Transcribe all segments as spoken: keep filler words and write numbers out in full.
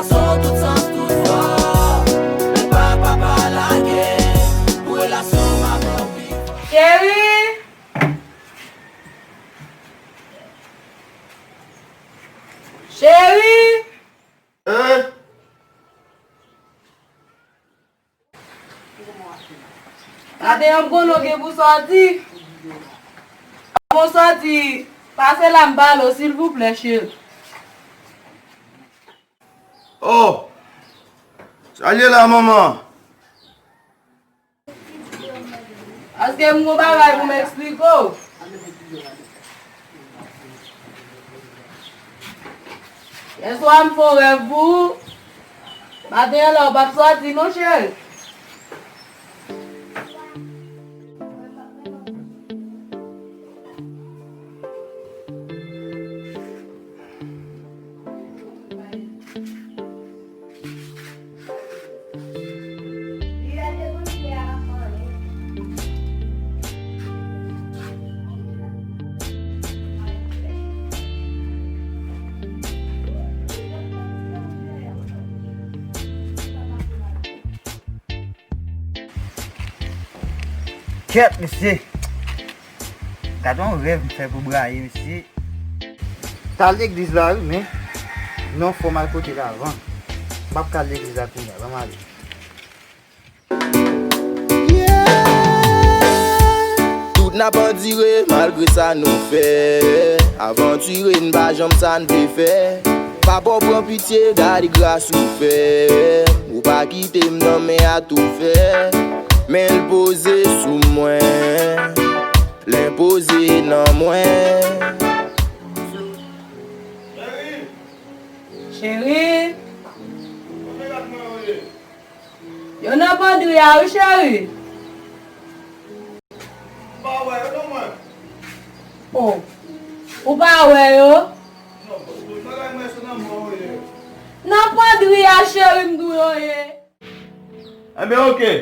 Son tout sans, tout fò. Men papa pa lage. Pou relasyon m avè w pi fò. Cheri! Cheri! Eh? Maten an, m konnen w gen pou sòti. Bon, sòti, pase la m pale w, silvouplè, cheri. Oh! Sa l ye la, manman? Paske m gon bagay pou m eksplike w. Yèswa m fè yon rèv pou ou. Maten an la, ou p ap sòti non, cheri. Kèt, mesye! Gade yon rèv m fè pou Braye, mesye. T al legliz la, wi, men nan fò m al kote l avan. M p ap ka al legliz la kounye a, ban m ale. Tout n ap andire malgre sa nou fè. Avantire n pa janm sa n vle fè. Papa w pran pitye, gade gras ou fè. Ou pa kite m nan men a tou fè. Men l poze sou mwen. L enpoze nan mwen. Cheri. Yo nan pandri a wi, cheri. M pa wè yo non mwen. Oh, ou pa wè yo? Non, bagay mwen se nan mwen yo ye. Nan pandri a, cheri, m di w yo ye. Enben, oke.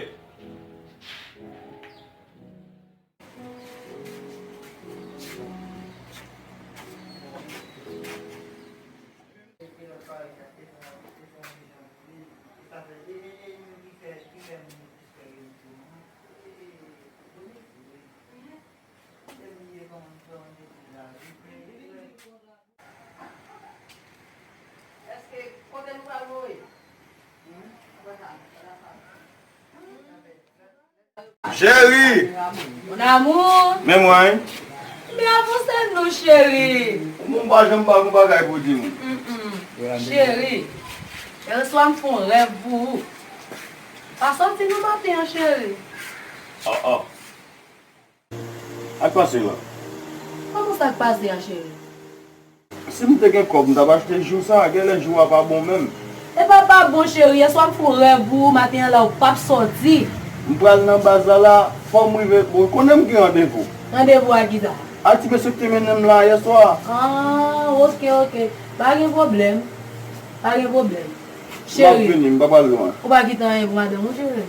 Cheri! Mon amour! Men mwen, Men avanse non, cheri. Bon, m pa janm pa gon bagay pou di moun. Mm-mm. Cheri, yèswa m fè yon rèv pou ou. Pa sòti nan maten an, cheri. Ah, ah. Ak pase la. Kòman sa k pase a, cheri? Si m te gen kòb, m t ap achte jou sa, genlè jou a pa bon menm. Epa pa bon, cheri, yèswa m fè yon rèv pou ou, maten an la ou p ap sòti. M pral nan baz la la, fò m rive, bon, konnen m gen randevou. Randevou ak kisa? Ak ti mesye ki te mennen m la yèswa. Ah, oke, oke. Pa gen pwoblèm. Pa gen pwoblèm. Cheri. M ap vini, m pa pral lwen. Ou pa kite anyen pou madanm ou, cheri?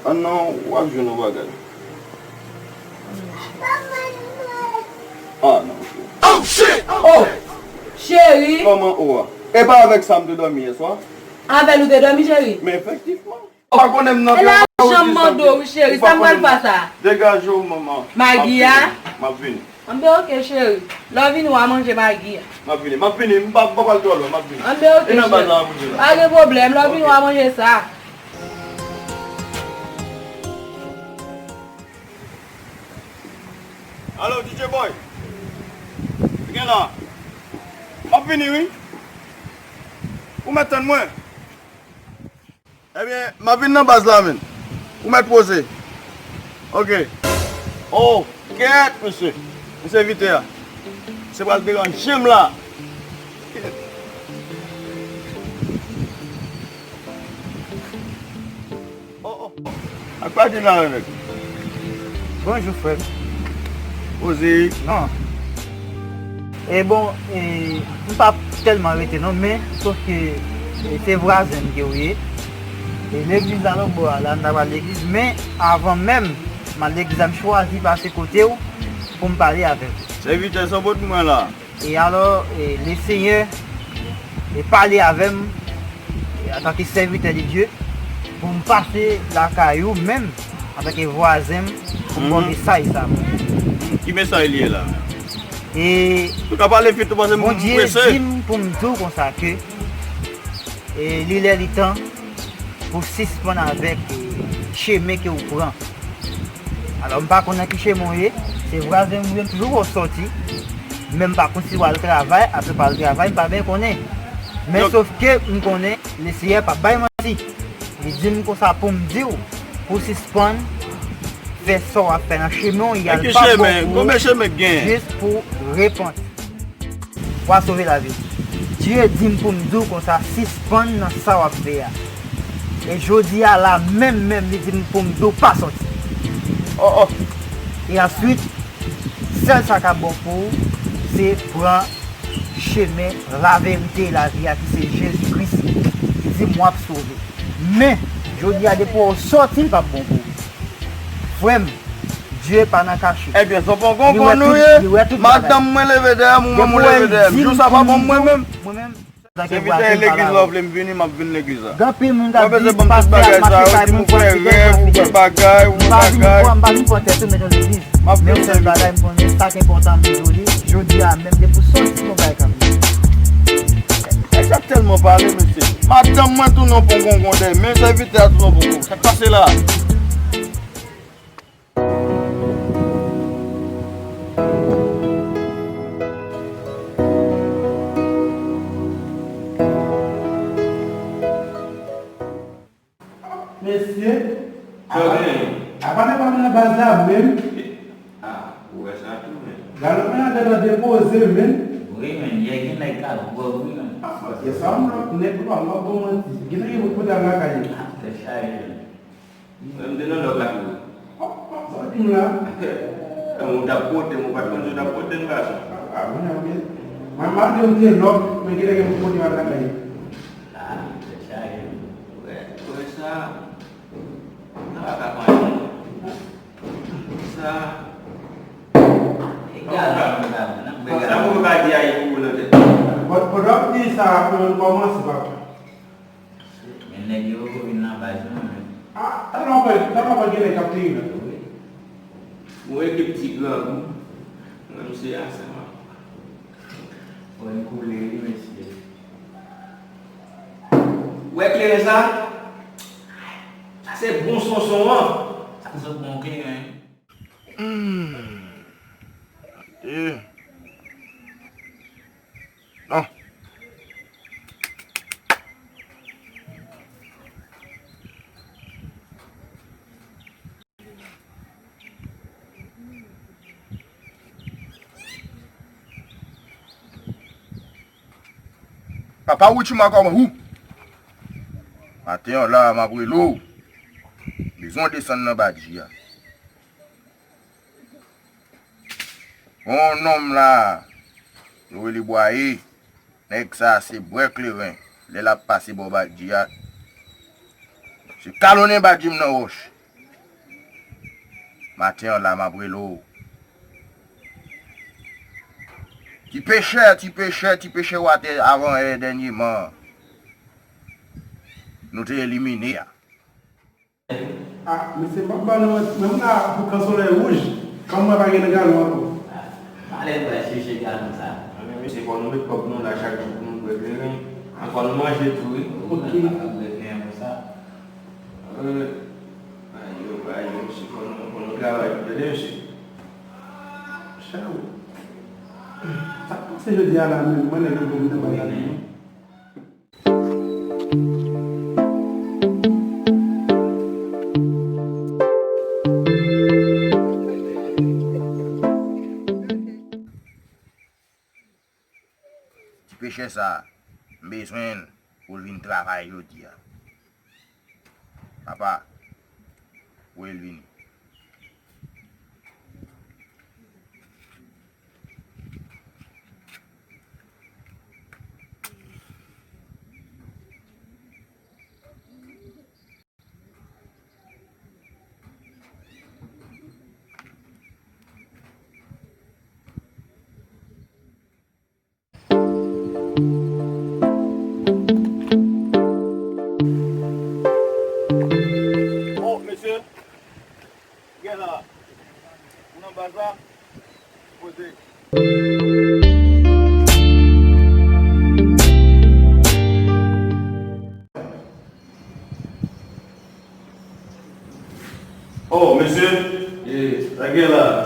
Ah non, w ap jwenn yon bagay. Ah non, cheri. Oh, shit! Oh! Cheri! Kòman ou a? E pa avèk sa m te dòmi yèswa? Avè l ou te dòmi, cheri? Men efektivman. Ou pa konnen m nan pye. E la janm mande w, cheri, sa m pral fè sa? Degaje w, manman. Magi a? M ap vini. Anben oke, cheri. Lè w vini, w a manje magi a. M ap vini, m ap vini. M pa, m pa pral twò lwen, m ap vini. Anben oke, cheri. E nan baz la w ap manje la. Pa gen pwoblèm, lè w vini, w a manje sa. Alo, DJ Boy. Gen la. M ap vini, wi. Ou mèt tann mwen. Ebyen, m ap vin nan baz la, menn. Ou mèt poze. Oke. Oh, kèt, mesye. Mesye evite a. Misye pral deranje m la. Oh, oh. Ak pati la, nèg. Bonjou, frè m. Poze. Non. E bon, e, m p ap tèlman rete non, men, sof ke, e, se vwazen m ke w ye. E legliz la lòt bò a, la m ta pral legliz, men avan menm m al legliz la, m chwazi pase kote w pou m pale avè w. Sèvitè, sa w pot pou mwen la? E alò, e, Lesenyè, e, pale avè m, E antanke sèvitè de Dye, pou m pase lakay ou menm, antanke vwazen m, pou m ba w mesaj sa. Ki mesaj li ye la? E Ou ka pale vit tou, paske m prese. Bondye di m pou m di w konsa ke, e, li lè li tan pou sispann avèk, e, chemen ke w pran. Alò, m pa konn nan ki chemen w ye, se vwazen m, m toujou wè w sòti, men m pa konn si w al travay, apre pa al travay, m pa byen konnen. Men sòf ke m konnen, Lesenyè p ap bay manti. Li di m konsa pou m di w, pou w sispann fè sa w ap fè nan chemen w, y al pa bon pou ou, jis pou w repanti. W a sove lavi w. Dye di m pou m di w konsa, sispann nan sa w ap fè a. E jodi a la, menm, menm, li di m pou m di w pa sòti. Oh, oh. E answit, sèl sa k ap bon pou ou, se pran chemen laverite e lavi a, ki se Jezi Kris. Li di m w ap sove. Men, jodi a, depi w sòti, l p ap bon pou ou. Frè m, Dye pa nan kache. Ebyen, se yon bon gongon nou ye. Madanm mwen leve dèyè m, ou menm ou leve dèyè m. Jou sa pa bon pou mwen menm. Mwen menm, sèvitè legliz la, w vle m vini, m ap vin legliz la. Gen anpil moun k ap di pastè ap mache kay mwen, pran ti kèk bagay, ou fè bagay, ou fè bagay. M pa vin pran tèt ou, met nan legliz. Men yon sèl bagay m konnen, sa k enpòtan m di w li, jodi a menm, depi w sòti, se yon bagay k ap vini. Nèg sa tèlman pale, mesye. Madanm mwen tounen yon pongongon dèyè, men sèvitè a tounen yon pongongon. Sa k pase la? Mesye, apa, apa nèg pa vin nan baz la menm? Ah, ou wè sa tou, men. Galon men an dedan depoze, men. Wi, men, yè gen nèg ka gwòg, wi, men. Ah, yè sa, yon lòt nèg, papa, m p ap ba w manti. Gen nèg ki pote al lakay li. Ah, tèt chaje, men. Mwen, m te nan lòk la tou. Sa w di m la? Ou t ap pote m, ou pa t konn si w t ap pote m, gason. Ah, mwen, ok. Mwen, malgre m te lòk, men gen lè gen pou pote m al lakay. Ah, tèt chaje. Wè, wè sa. Sa pa ka konn. Sa. Egal, sa mwen ka di a, e pou ou nan tèt. Bon, pandan w ap di sa, apre mwen kòmanse, papa. Men nèg yo poko vin nan baz non, men. Ah, talè w ap wè, talè w ap wè gen nèg k ap tire nèg yo, wi. Yon ekip ti grangou. Mwen, m se a sa. Bon, m koule, wi, mesye. Ou wè kleren sa? Sa se bon sonson an. Sa sot bon kleren. Hmm. Tande. Non. Papa Richie, kòman ou? Maten an la, m ap rele w. Bezwen w desann nan badji a. Gon nonm la, yo rele Bwaye. Nèg sa se bwè kleren. Lè l ap pase bò badji a, se kalonnen badji m nan wòch. Maten an la, m ap rele w. Ti pechè, ti pechè, ti pechè watè avan yè dènyeman, nou te elimine a. Ah, mesye, m p ap ba nou manti, menm la, pou kan solèy wouj, kan m wè pa gen nan galon ankò. Ah, pale, m pral chèche galon sa. Ah, men mesye, fò nou met kòb nou la chak jou pou nou bwè kleren. An, fò nou manje tou, wi. Ok. Nou pa ka bwè kleren konsa. Euh, ayo, ayo, mesye, fò nou, fò nou travay tou, tande, mesye. Chè, sa k pase jodi a la menm, mwen nèg yo pou vin nan bagay la, non? Ti pechè sa, m bezwen l pou l vin travay jodi a. Papa, voye l vini.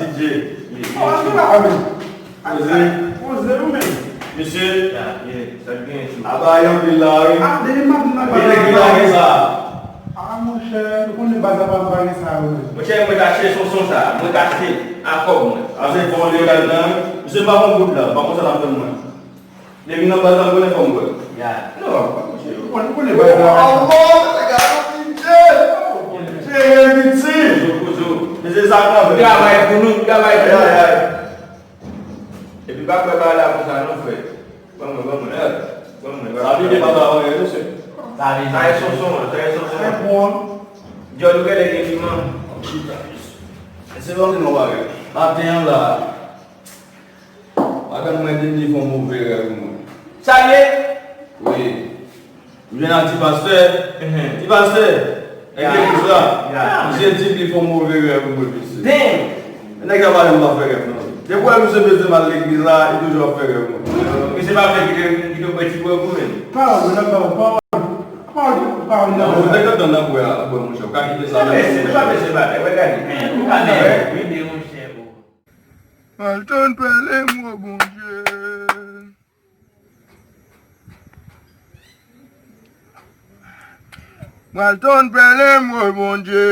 D J. Wi, wi. Poze. Poze ou menm. Mesye. Ya, ye, sa k gen tou. Aba, y anpil la, wi. Ah, depi maten nan. Ki nèg ki lage sa? Ah, monchè, nou konnen baz la pa, pa gen sa yo menm. Monchè, mwen t achte Sonson sa, mwen t achte l a kòb mwen. A se fon legal nan, wi. Mesye, m pa gon goud la, m pa konn sa l ap fè mwen. Depi nan baz la, m konnen fò m bwè. Ya. Non, pa monchè. Ou konnen, ou konnen baz la. Alò, se gade yon D J. Se yon piti. Kozo, kozo. Men se sa k anvè. Travay pou nou, travay pou nou. Ay, ay, ay. Epi pa kwè bagay la konsa non, frè. Ban mwen, ban mwen. Ban mwen, ban mwen. Sa vide pa travay, mesye. Sa vide. Sa e Sonson an, sa e Sonson an. Djòl ou genlè gen piman. Chita. Se pa vin yon bagay. Maten an la. Madanm mwen di m li fè yon move rèv mwen. Sa l ye? Wi. M jwenn ak ti pastè. Ti pastè. Nèg legliz la. Misye di m li fè yon move rèv mwen, mesye. Damn! Nèg la pa janm pa fè rèv, non. Depi w wè misye bezwen m al legliz la, li toujou ap fè rèv mwen. Misye pa vle kite, kite w bwè ti gwòg ou menm. Pawòl, nan pawòl, pawòl. Pawòl, pawòl, nan pawòl. Ou te kontan nan bwè a, bwè, monchè. Ou ka kite sa. Mesye, nou pa bezwen batay, wè gade. Men, ou pa bezwen vide, monchè, bro. Pral tann pale m, o Bondye. Pral tann pale m, o Bondye.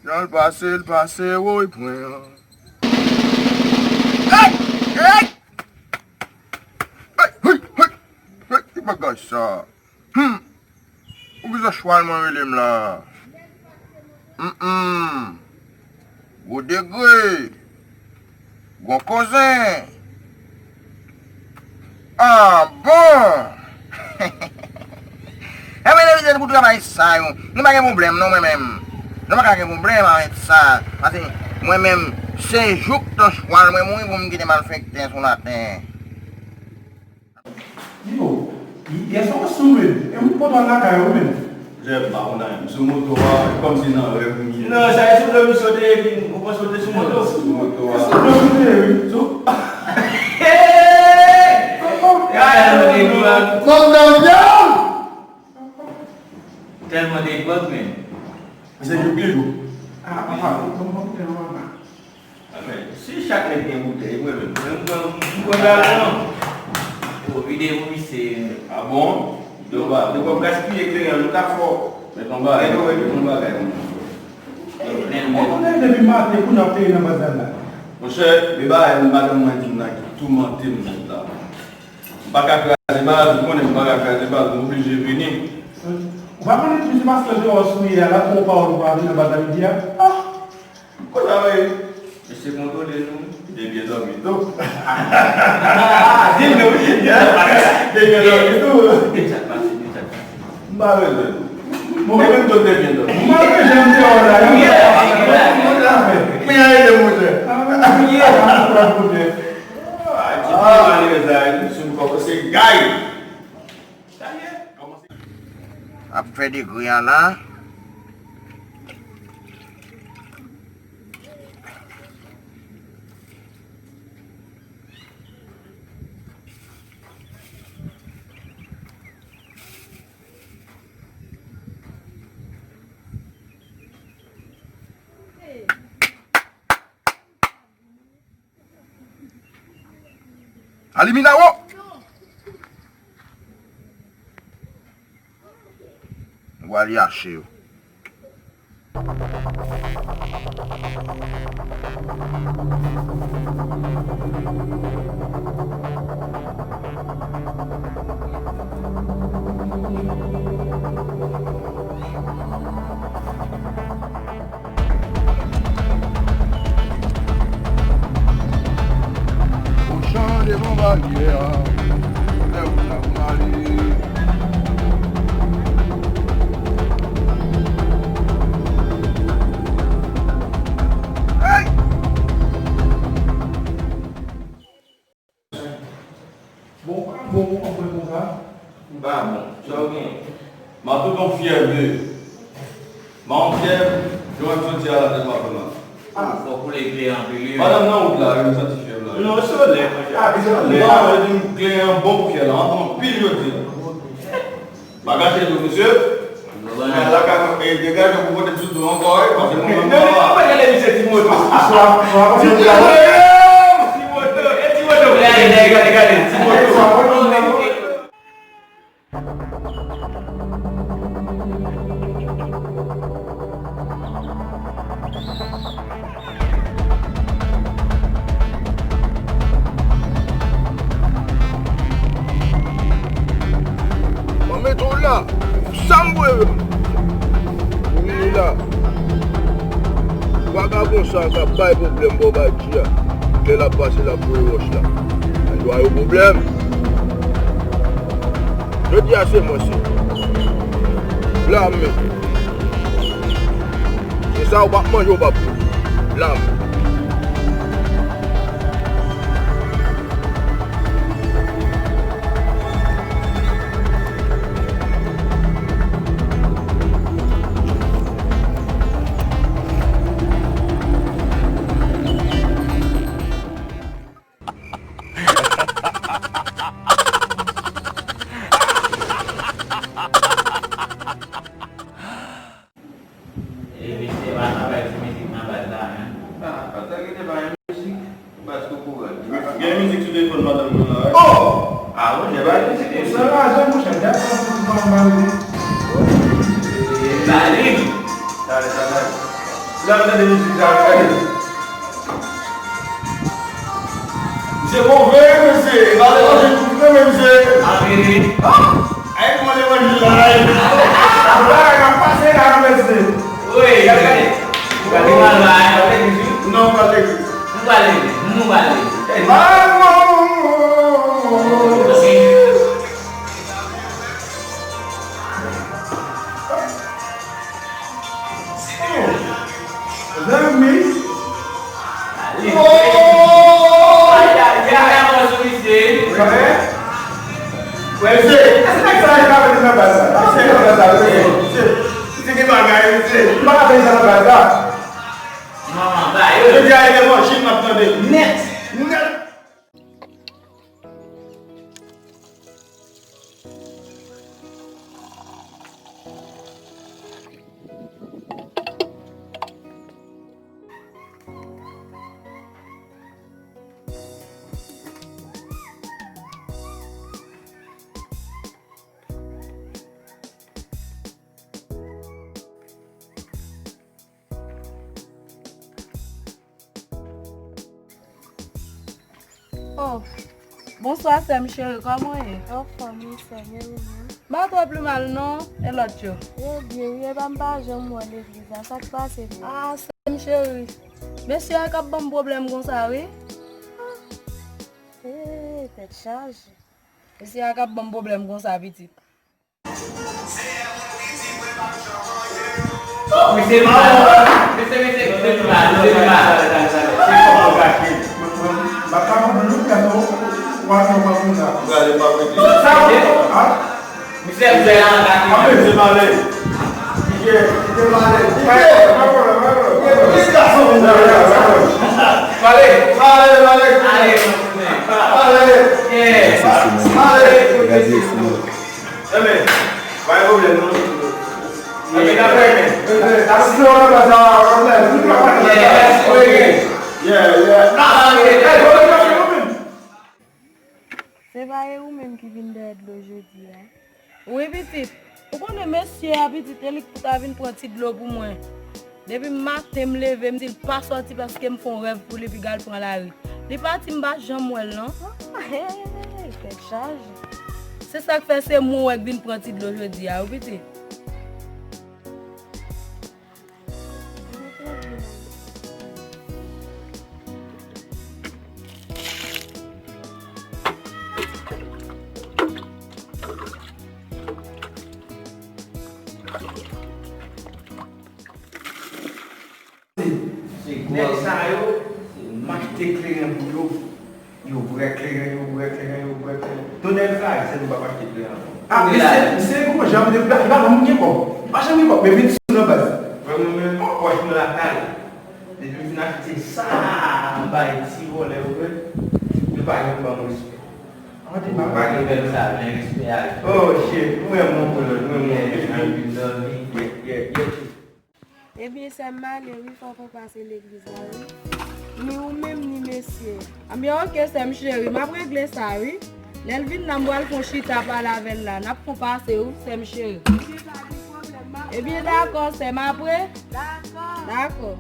Jan l pase, l pase, woy, pwen an. Hey! Hey! Hey! Hey! Hey! Hey! Ki bagay sa? Hmm. Ou bizwen chwal mwen rele m la. Hmm. Gwo degre. Gwo koze. Ah bon. Enben, nou bizwen pou travay sa yo. Nou pa gen pwoblèm non, mwen menm. Nou pa ka gen pwoblèm avèk sa. Paske mwen menm, se jouk tan chwal mwen mouri pou m kite malfektè sou latè. Yo, yè swa w sou menm. E m poto al lakay ou menm. Jè, m pa konn anyen. M sou moto a, e kòmsi nan rèv m ye. Non, sa e sou dòmi sote, epi ou panse w te sou moto. Sou moto a. Sou dòmi sote, wi. Sou. Tèlman de gwòg. Tèlman de gwòg, men. Se jouk li jouk. Ah, papa, bon, bon, bon, bon. Anfen, si chak nèg gen boutèy, mwen menm, mwen, mwen, mwen pran galon an. Yo vide pou misye. Ah bon? Yo pa, yo pa gaspiye kleren, nou ta fò. Mèt yon bagay, mèt yon bagay, mwen. Mwen konnen depi maten pou n ap peye nan baz la. Monchè, men bagay madanm mwen di m nan ki toumante m nèt la. M pa ka kraze baz, ou konnen m pa ka kraze baz, m oblije vini. Ou pa konnen ti mesye pastè Jewòs ou ye a, l ap pran yon pawòl ou pa vin nan baz la midi a? Ah! Kote sa ye? Mesye kontwole nou. Li te byen dòmi tou. Di m non. Li te byen dòmi tou. Deja pase, deja pase. M pa bezwen. Bon, men menm tout te byen dòmi. M pa bezwen m te wè la. Kounya, kounya, kounya. Kounya, ede monchè. Ah, ti malerèz la, sou m kòmanse gay. Ap fè degre a la. Alimina wo! Nou pral yache yo. Ochan devan baryè a, lè w la pou ale. Hey! Bon, ou pa bon, ou konprann konsa? M pa bon. Sa w gen? M ap tou gon fyèv de. M ap gon fyèv, jan w ap soti a la tèt m ap fè mal. Ah, fòk ou leve anpil, wi. Madanm nan wout la, wi, m santi fyèv la. Non, solèy, monchè. Ah, se solèy. Non, mwen di m kleren an bon pou fyèv la, anpil jodi a. Pa gache tou, mesye. Mwen lakay mwen, e degaje pou pote m sou do ankò, wi, paske mwen menm papa. Se ti moto. Swa, swa, Ti moto, e ti moto. Gade, gade, gade, gade. Ti moto. Mwen mete w la. Sa m voye menm. Vini la. Vagabon sa k ap bay pwoblèm bò Badji a. Lè l ap pase, l ap voye wòch la. Nèg yo a yo pwoblèm. Jodi a se mwen se. Blam men. Se sa ou p ap manje, ou p ap pran. Blam. E mesye pa travay ti mizik nan baz la menm. Ah, pa sa ki te pa gen mizik. Baz kokorat. Gen mizik sou telefòn madanm mwen la, wi. Oh! Ah, wi, gen bagay mizik konsa. Sa raje, monchè, gad sa pou mwen, mwen. Talib. Talib, talib. Lè m tande mizik sa, gade. Misye move, mesye. E pa levanjil pou mwen, mesye. Anpil, wi. Ah! Ay, kòman levanjil la, ay. Bagay k ap pase la, mesye. Wi, gade. Ou pral mal la, ou pral legliz, wi. Non, m pral legliz. Nou pral legliz, nou pral legliz. Hey, man, man, man, man, man, man. Zanmi. Oh! Ay, ay, ay, ay, mwen sou misye. Wè, wè, se, se nèg sa, li pa vle nan baz la. Se nan baz la, se, se, se gen bagay, se, li pa ka fè sa nan baz la. Manman, ba yo. Jodi a, e levanjil m ap tande. Nèt, nèt. Oh, bonswa sè m cheri, kòman w ye? Anfòm wi sè m, e ou menm? M pa twò pi mal non, e lòt yo? Yo byen wi, epa m pa janm wè w legliz la, sa k pase menm? Ah, sè m cheri, mesye a k ap ban m pwoblèm konsa wi. Eeh, tèt chaje. Mesye a k ap ban m pwoblèm konsa pitit. Mesye, mesye, mesye, mesye, mesye, mesye, mesye. Misye, misye la, la. Misye, misye la. Pale. Pale, pale. Ale. Pale. Gade fou. Enben, pa gen pwoblèm non. Enben, n ap renmen. N ap renmen. Yeah, yeah. Se pa e ou menm ki vin dèyè dlo jodi a? Wi, pitit. Ou konnen mesye a, pitit, e li ki ta vin pran ti dlo pou mwen. Depi maten m leve, m di l pa sòti paske m fè yon rèv pou li, epi l al pran lari. Li pati, m pa janm wè l, non. Hey, tèt chaje. Se sa k fè se mwen w wè k vin pran ti dlo jodi a, wi, pitit. Nèg sa yo, m achte kleren pou yo. Yo bwè kleren, yo bwè kleren, yo bwè kleren. Tonè kraze, nou p ap achte kleren ankò. Ah, misye, misye gon jan de pla, li pa janm gen kòb. Li pa janm gen kòb, men vin sou nan baz. Mwen, mwen menm, pòch mwen lakay. Depi m fin achte sa, m bay ti vòlè yo vre. Yo pa janm ban mwen respè. Ou pa gen bèl sa, men respè a. Oh, shit, mwen renmen yon kolòn, mwen renmen yon kolòn. Yeah, yeah, yeah. Ebyen, sè m, m ale wi, fò w pase legliz la wi. Ni ou menm, ni mesye. Ebyen, oke, sè m cheri, m ap regle sa wi. Lè l vin la, m pral fè yon chita pale avè l la. N ap fè yon pase wi, sè m cheri. Ebyen, pa gen pwoblèm, m ap... Ebyen, dakò, sè m, apre? Dakò. Dakò.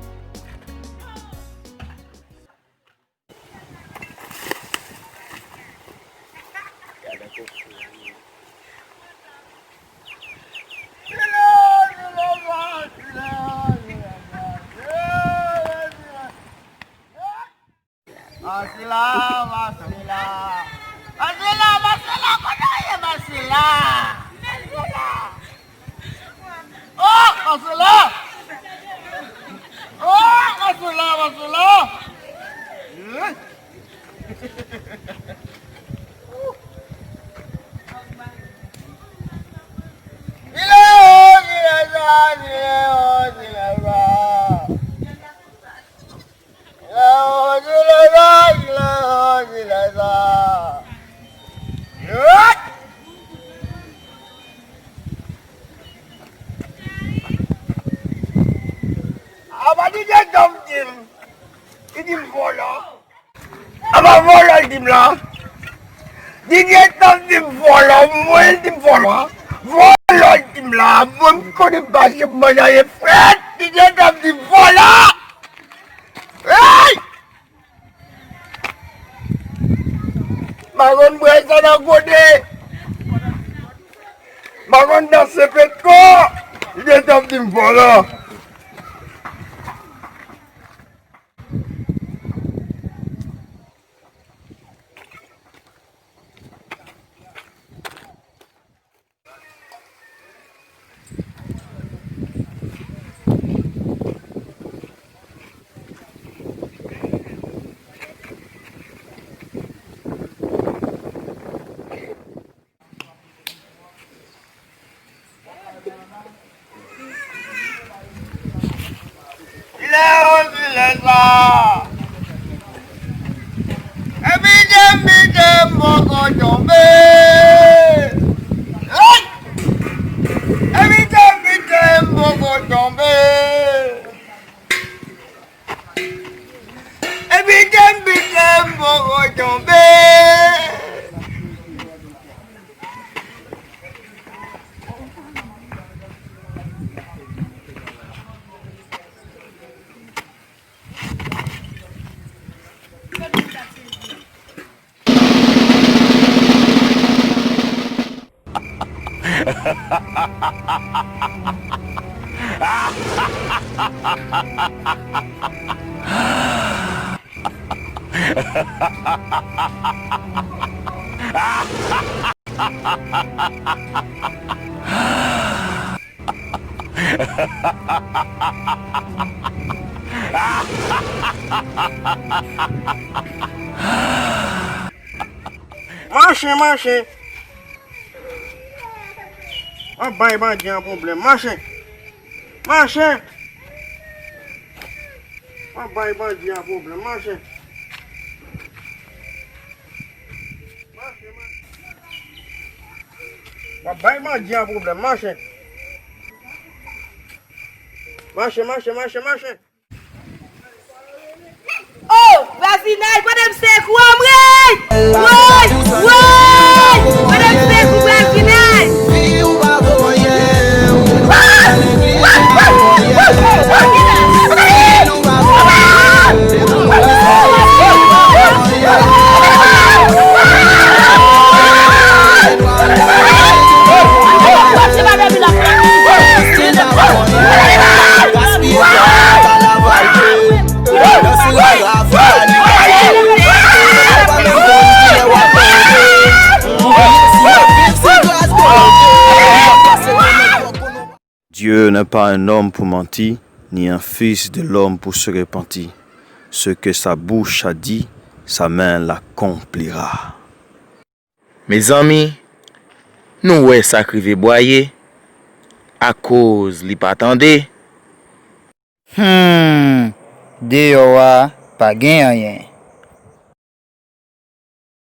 Masila, Masila. Masila, Masila, kote w ye, Masila? Masila. Oh, Masila! Oh, Masila, Masila! Ilé o, ilé sa, ilé o, ilé sa. Ilé o, ilé sa, ilé o, ilé sa. Apa DJ Tom di m, li di m vòlò. Apa vòlò l di m la. DJ Tom di m vòlò, mwen l di m vòlò. Vòlò l di m la, mwen m konnen m pa janm manje anyen frèt. DJ Tom di m vòlò. Hey! M pa konn bwè sa nan kote. M pa konn danse petko. Li te t ap di m vòlò. Lè yo di lè sa. Epi depi ke m poko tonbe. Hey! Epi depi ke m poko tonbe. Epi depi ke m poko tonbe. Mache, mache. W ap bay bandi an pwoblèm. Mache. Mache. W ap bay bandi an pwoblèm. Mache. Mache, mache. W ap bay bandi an pwoblèm. Mache. Mache, mache, mache, mache. Oh, vwazinay, pandan m se kou an, woy! Woy! Woy! Pandan m se kou vwazinay! Dieu n'est pas un homme pour mentir, ni un fils de l'homme pour se repentir. Ce que sa bouche a dit, sa main l'accomplira. Mezanmi, nou wè sa k rive Bwaye, akoz li pa tande. Humm, deyò a pa gen anyen.